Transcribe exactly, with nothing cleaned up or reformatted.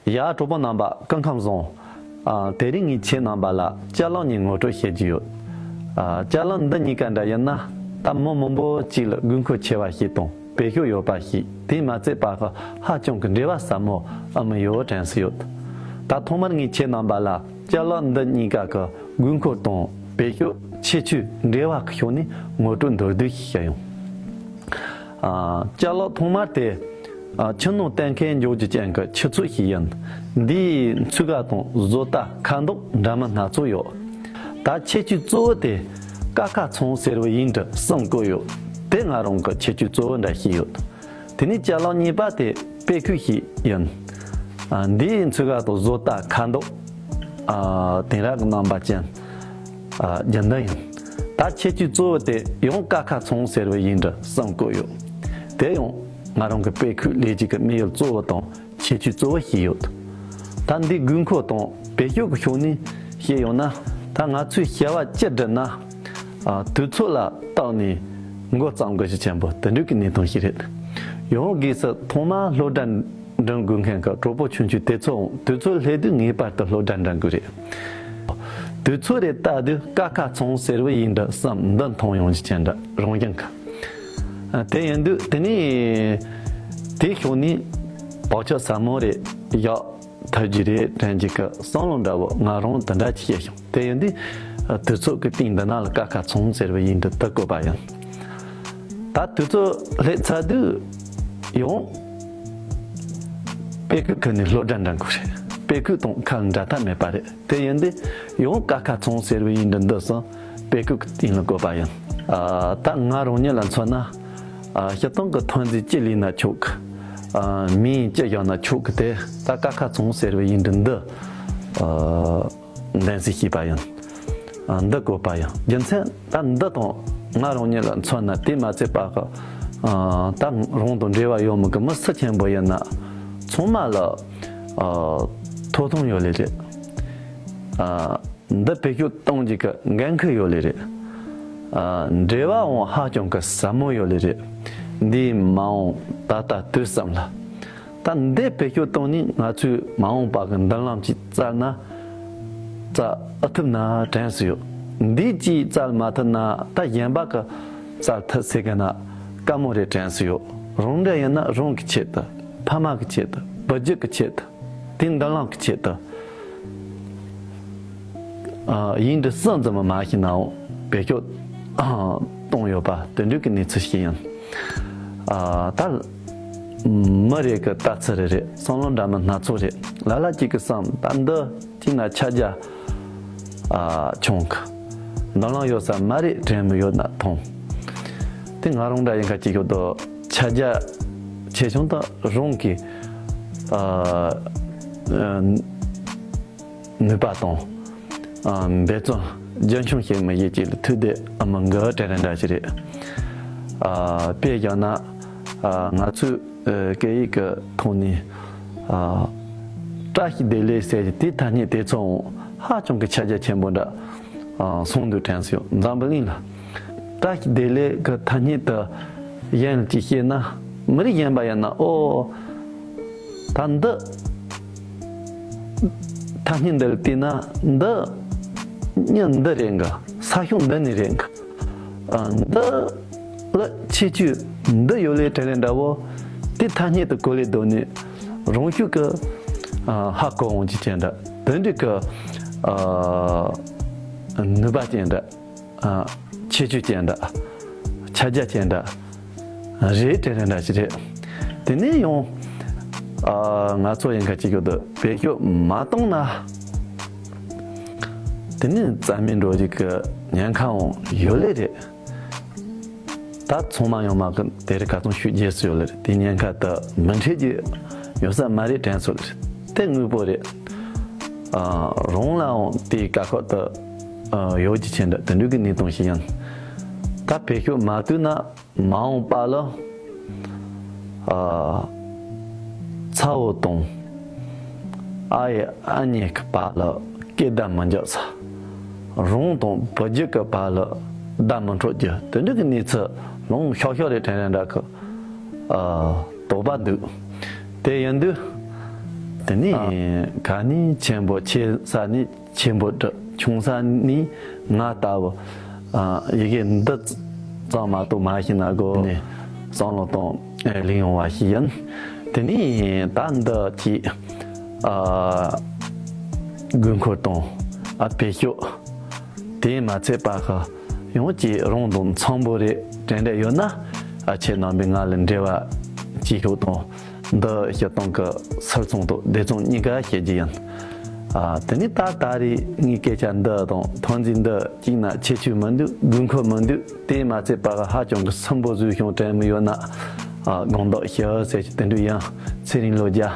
ཡ། གྲོགས་པོ་རྣམ་པ་སྐུ་ཁམས་བཟང་། ཨ། དེ་རིང་ངས་ཁྱེད་རྣམ་པ་ལ་ཅ་ལག་གཉིས་ངོ་སྤྲོད་བྱེད་ཀྱི་ཡོད། ཨ། ཅ་ལག་འདི་གཉིས་ཀ་འདྲ་ཡིན་ན། ད་མི་མང་པོ་ཅིག་ལ་དགོས་མཁོ་ཆེ་བ་ཞིག་དང་བེད་སྤྱོད་ཡོད་པ་ཞིག་དེས་མ་ཚད་པ་གི་ཧ་ཅང་གི་འབྲེལ་བ་ཟབ་མོ་ཨ་མི་ཡོད་དྲན་སྲིད་ཡོད། ད་ཐོག་མར་ངས་ཁྱེད་རྣམ་པ་ལ་ཅ་ལག་འདི་གཉིས་ཀ་གི་དགོས་མཁོ་དང་བེད་སྤྱོད་ཁྱད་ཆོས་འབྲེལ་བ་གི་ཕྱོགས་ནས་ངོ་སྤྲོད་མདོར་བསྡུས་ཤིག་བྱ་ཡོང་། ཨ། ཅ་ལག་ཐོག་མར་དེ། ཨ། ཕྱི་ནང་གཏན་འཁེལ་འཇོག་རྒྱུ་ཅན་གྱི་ཆུ་ཚད་ཞིག་ཡིན། འདིའི་ཚུགས་ཀ་དང་བཟོ་ལྟ་ཁ་མདོག་འདྲ་མིན་སྣ་ཚོགས་ཡོད། ད་ཁྱད་ཆོས་གཙོ་བོ་དེ་ཀ་ཁ་ཚང་ཟེར་བ་ཡིན་འདྲ་གསུམ་བཀོད་ཡོད། དེ་ང་རང་གི་ཁྱད་ཆོས་གཙོ་བོ་འདྲ་ཞིག་ཡོད། དེ་ནས་ཅ་ལག་གཉིས་པ་དེ་དཔེ་ཁུག་ཞིག་ཡིན། ཨ། འདིའི་ཚུགས་ཀ་དང་བཟོ་ལྟ་ཁ་མདོག་ཨ། དེང་རབས་ཀྱི་རྣམ་པ་ཅན། ཨ། རྒྱུན་ལྡན་ཡིན། ད་ཁྱད་ཆོས་གཙོ་བོ་དེ་ཡང་ཀ་ཁ་ཚང་ཟེར་བ་ཡིན་འདྲ་གསུམ་བཀོད་ཡོད། དེ་ཡང་ང་རང་གི་དཔེ་ཁུག་ལས་རྒྱུ་གི་དམིགས་ཡུལ་གཙོ་བོ་དང་ཁྱད་ཆོས་གཙོ་བོ་ཞིག་ཡོད། ད་འདི་དགོས་མཁོ་དང་བེད་སྤྱོད་ཀྱི་ཕྱོགས་ནས་བཤད་ཡོང་ན། ད་ང་ཚོས་བྱ་བ་ཅི་བསྒྲུབས་ན། ཨ། དུས་ཚོད་ལ་བརྟགས་ནས་འགོ་བརྩམ་དགོས་ཤེས་ཆེན་པོ་དེ་འདྲ་གི་གནས་སྟངས་ཤིག་རེད། ཡང་སྒོས་སུ་ཐོག་མར་སློབ་གྲྭ་འགྲིམ་དགོས་མཁན་གྱི་གྲོགས་པོ་ཆུང་ཆུང་དེ་ཚོའང་དུས་ཚོད་སླེབས་དུས་ངེས་པར་དུ་སློབ་གྲྭ་འགྲིམ་དགོས་རེད། དུས་ཚོད་རེ་བལྟས་དུས་ཀ་ཁ་ཚང་ཟེར་བ་ཡིན་འདྲ་བསམ་འདི་མཐོང་ཡོང་རྒྱུ་ཅན་འདྲ་རང་བཞིན་གྱི། ཨ། དེ་ཡིན་དུས་དེ་ནས་དེའི་ཕྱོགས་ནས་བག་ཆགས་ཟབ་མོ་རེ་བཞག་ཐུབ་རྒྱུ་རེད་དྲན་རྒྱུ་གི་བསམ་བློ་འདྲ་བོ་ང་རང་འདི་འདྲ་ཅིག་སྐྱེས་བྱུང་། དེ་ཡིན་དུས་དུས་ཚོད་ཀྱི་སྟེང་འདི་ན་ལ་ཀ་ཁ་ཚང་ཟེར་བ་ཡིན་འདྲ་དུ་བཀོད་པ་ཡིན། ད་དུས་ཚོད་སླེབས་ཚར་དུས་ཡང་དཔེ་ཁུག་ཁུར་ནས་སློབ་གྲྭ་འགྲིམ་དགོས་རེད། དཔེ་ཁུག་དང་ཁ་འདྲ་ཐབས་མེད་པ་རེད། དེ་ཡིན་དུས་ཡང་ཀ་ཁ་ཚང་ཟེར་བ་ཡིན་འདྲ་འདི་སོང་དཔེ་ཁུག་གི་སྟེང་ལ་བཀོད་པ་ཡིན། ཨ། ད་ང་རང་ཉིད་ལ་མཚོན་ན། ཨ། སྤྱིར་བཏང་གི་ཐོན་རྫས་ཅི་ལས་ན་ཆོག་གི། ཨ། མིང་ཅི་བཞག་ན་ཆོག་གི། དེ་ད་ཀ་ཁ་ཚང་ཟེར་བ་ཡིན་འདྲ་འདི། ཨ། འདོན་སྲིད་བྱས་པ་ཡིན། ཨ། འདི་བཀོད་པ་ཡིན། རྒྱུ་མཚན་ད་འདི་དང་ང་རང་ཉིད་ལ་མཚོན་ན། དེ་མ་ཚད་པ་གི། ཨ། ད་རང་དང་འབྲེལ་བ་ཡོད་མི་གི་མི་སུ་ཆེན་པོ་ཡིན་ན་ཚང་མ་ལ། ཨ། ཐོབ་ཐང་ཡོད་ལེ་རེད། ཨ། འདི་བེད་སྤྱོད་གཏོང་རྒྱུ་གི་འགན་ཁུར་ཡོད་ལེ་རེད། ཨ། འབྲེལ་བའང་ཧ་ཅང་གི་ཟབ་མོ་ཡོད་ལེ་རེད། འདིའི་མ་འོངས་ད་ལྟ་དུས་གསུམ་ལ། ད་འདི་བེད་སྤྱོད་གཏོང་ནས་ང་ཚོའི་མ་འོངས་པ་གི་མདུན་ལམ་ཅིག་བཙལ་ན། བཙལ་ཨེ་ཐུབ་ན་དྲན་སྲིད་ཡོད། འདི་ཅིག་བཙལ་མ་ཐུབ་ན་ད་གཞན་པ་གི་བཙལ་ཐུབ་ཟེར་གི་ན་དཀའ་མོ་རེད་དྲན་སྲིད་ཡོད། རང་འདྲ་ཡིན་ན་རང་གི་ཆེད་དུ། ཕ་མ་གི་ཆེད་དུ། བུ་རྒྱུད་གི་ཆེད་དུ། དེ་མདུན་ལམ་གི་ཆེད་དུ། ཨ། ཡིན་འདྲ་གསུམ་ཙམ་མ་ཤེས་ནའང་བེད་སྤྱོད་གཏོང་ཡོད་པ་དེ་འདྲ་གི་གནས་ཚུལ་ཞིག་ཡིན། ཨ། ད་མི་རེ་གི་ལྟ་ཚུལ་རེ་རེད། བསམ་བློ་འདྲ་མིན་སྣ་ཚོགས་རེད། ལ་ལ་གཅིག་གི་བསམ། ད་འདི་གཅིག་ན་ཁྱབ་རྒྱ། ཨ། ཆུང་གི། མདུན་ལམ་ཡོད་ས་མ་རེད་དྲན་མི་ཡོད་ན་མཐོང་། དེ་ང་རང་འདྲ་ཡིན་ཁ་ཅིག་ཡོད་དོ། ཁྱབ་རྒྱ་ཆེ་ཆུང་དང་རང་གི། ཨ། ཨ། ནུས་པ་དང་། ཨ། འབད་བརྩོན་རྒྱུན་འཁྱོངས་བྱེད་མི་ཡེད་ཅིག་ལ་ཐུག་དེ་ཨ་མི་འགའ་དྲན་རེ་འདྲ་ཞིག་རེད། ཨ། དཔེ་བཞག་ན། ཨ། ང་ཚོས། ཨ། སྐད་ཡིག་གི་ཐོག་ནས། ཨ། བཀྲ་ཤིས་བདེ་ལེགས་ཟེར་གྱི་དེའི་ཐ་སྙད་དེ་ཚོའང་ཧ་ཅང་གི་ཁྱབ་རྒྱ་ཆེན་པོ་འདྲ། ཨ། སོང་འདུག་དྲན་སོང་། འཛམ་བུ་གླིང་ལ་བཀྲ་ཤིས་བདེ་ལེགས་ཀྱི་ཐ་སྙད་དུ་གཞན་ལ་ཅིག་བཤད་ན། མི་རིགས་གཞན་པ་ཡིན་ན། ཨོ། ད་འདི་ཐ་སྙད་འདི་ལ་བལྟས་ན་འདི་མྱི་འདི་རེད་འགའ། ས་ཕྱོགས་འདི་ནས་རེད་འགའ། ཨ། འདི་ལ་ཁྱད་ཆོས་འདི་ཡོད་ལེ་དྲན་ལེ་འདྲ་བོ། དེ་ཐ་སྙད་དུ་གོ་ལེ་སྡོད་ནས་རང་ཤུགས་ཀྱིས། ཨ། ཧ་གོ་འོང་རྒྱུ་ཅན་འདྲ། དེ་འདྲ་གི། ཨ། ནུས་པ་ཅན་འདྲ། ཨ། ཁྱད་ཆོས་ཅན་འདྲ། ཁྱབ་རྒྱ་ཅན་འདྲ་རེད་དྲན་རེ་འདྲ་ཞིག་རེད། དེ་ནས་ཡང་། ཨ། ང་ཚོ་ཡིན་ཁ་ཅིག་ཡོད་དོ། བེད་སྤྱོད་མ་བཏང་ན། དེ་ནས་རྩ་མེད་འགྲོ་རྒྱུ་གི་ཉེན་ཁའང་ཡོད་ལེ་རེད། ད་ཚང་མ་ཡོང་མ་གི་དེ་རིགས་ག་ཚོད་ཤུགས་རྒྱས་སུ་ཡོད་ལེ་རེད། དེ་ཉེན་ཁ་དུ་མི་འཕྲད་རྒྱུ་ཡོད་ས་མ་རེད་དྲན་སོང་ལེ་རེད། དེ་དངོས་པོ་རེད། ཨ། རང་ལའང་དེའི་དཀའ་ཁག་དུ། ཨ། ཡོད་རྒྱུ་ཅན་འདྲ་དེ་འདྲ་གི་གནས་སྟངས་ཤིག་ཡིན། ད་བེད་སྤྱོད་མ་བཏུས་ན། མ་འོངས་པ་ལ། ཨ། ཚ་བོ་དང་ཨ་ཡེ་ཨ་མྱེས་ཀྱི་བར་ལ་སྐད་བརྡ་མི་འཇགས་ས། རང་དང་བུ་རྒྱུད་ཀྱི་བར་ལ་བརྡ་མི་འཕྲོད་རྒྱུ་དེ་འདྲ་གི་གནས་ཚུལ་ལོང་ཤོག་ཤོག་རེ་དྲན་རེ་འདྲ་གི། ཨ། དོགས་པ་འདུག་དེ་ཡིན་དུས། དེ་ནས་ག་ནས་ཆེན་པོ་ཆེ་ས་ནས་ཆེན་པོ་འབྲི། ཆུང་ས་ནས་ང་ལྟ་བུ། ཨ། ཡི་གེ་འདི་ཙམ་མ་གཏོགས་མ་ཤེས་ན་གོ་ནས་བསམ་བློ་གཏོང་ལེན་ཡོང་བ་ཞིག་ཡིན། དེ་ནས་ད་འདི་ཅིག་ཨ། དགོས་མཁོ་དང་། ཨ། བེད་སྤྱོད། དེས་མ་ཚད་པ་ཁ་ཡང་ཅིག་རང་དང་འཚམ་པོ་རེད་དྲན་འདྲ་ཡོད་ན། ཨ། ཁྱེད་རྣམ་པས་ང་ལ་འབྲེལ་བ་བྱེད་ཤོག་དང་། འདི་སྤྱིར་བཏང་གི་སིལ་ཚོང་དང་སྡེ་ཚོང་གཉིས་ཀ་བཤད་རྒྱུ་ཡིན། ཨ། དེ་ནས་ད་ད་རེས་ངའི་སྐད་ཆ་འདི་དང་ཐོན་རྫས་འདི་གཅིག་ན་ཁྱད་ཆོས་མི་འདུག་དགོས་མཁོ་མི་འདུག་དེས་མ་ཚད་པ་ཧ་ཅང་གི་སིམ་པོ་བཟོས་བྱུང་དྲན་མི་ཡོད་ན། ཨ། དགོངས་དག་ཞུ་ཟེར་གྱི་དེ་འདྲ་ཡིན། ཚེ་རིང་ལོ་བརྒྱ།